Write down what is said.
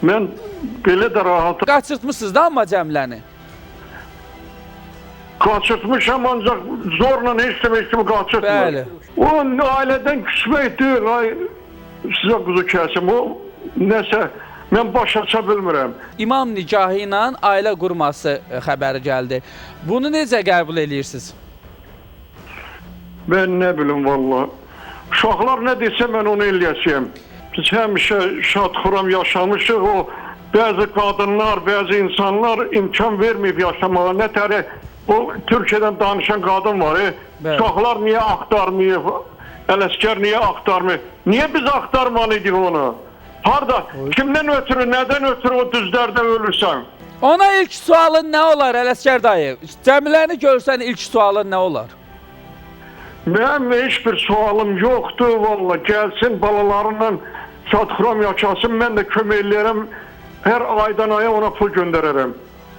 Mən belə də rahat Qaçırtmısınız da amma Cəmiləni. Qaçırtmışam, ancaq zorla heç kim heç kimi qaçırtmır. Bəli. O ailədən küsmək deyil, ay sizə quzu kəsim. O nəsə mən baş aça bilmirəm. İmam nikahı ilə ailə qurması xəbəri gəldi. Bunu necə qəbul eləyirsiniz? Mən nə bilim vallah. Uşaqlar nə desə mən onu eləyəcəyəm. Biz həmişə şad-xuram yaşamışıq. O bəzi qadınlar, bəzi insanlar imkan verməyib yaşamağa. Nə təri o Türkiyədən danışan qadın var. Bəli. Uşaqlar niyə axtarmayıb? Ələsgər niyə axtarmayıb? Niyə biz axtarmalıydıq onu? Harda? Kimdən ötürü, nədən ötürü o düzlərdə ölürsən? Ona ilk sualın nə olar Ələsgər dayı? Cəmiləni görsən ilk sualın nə olar? Mənim heç bir sualım yoxdur valla. Gəlsin balalarıyla şad-xuram yaşasın. Mən də kömək eləyərəm. Hər aydan aya ona pul göndərərəm.